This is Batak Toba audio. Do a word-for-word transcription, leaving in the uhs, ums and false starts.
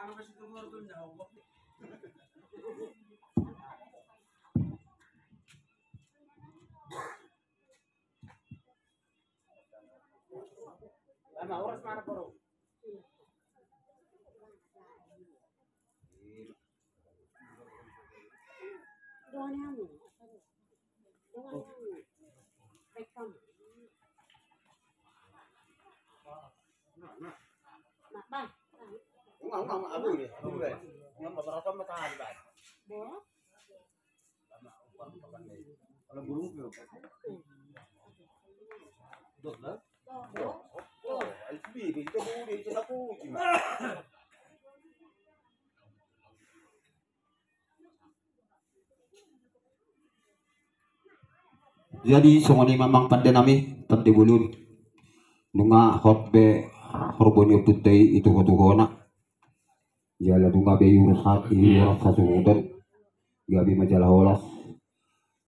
Jadi songon i ma amang pande nami, pande bolon. Nunga hot be horbo ni ompunta i, i tuhotuhona. Jala nunga be iurus hasuhuton. Gabe ma jala horas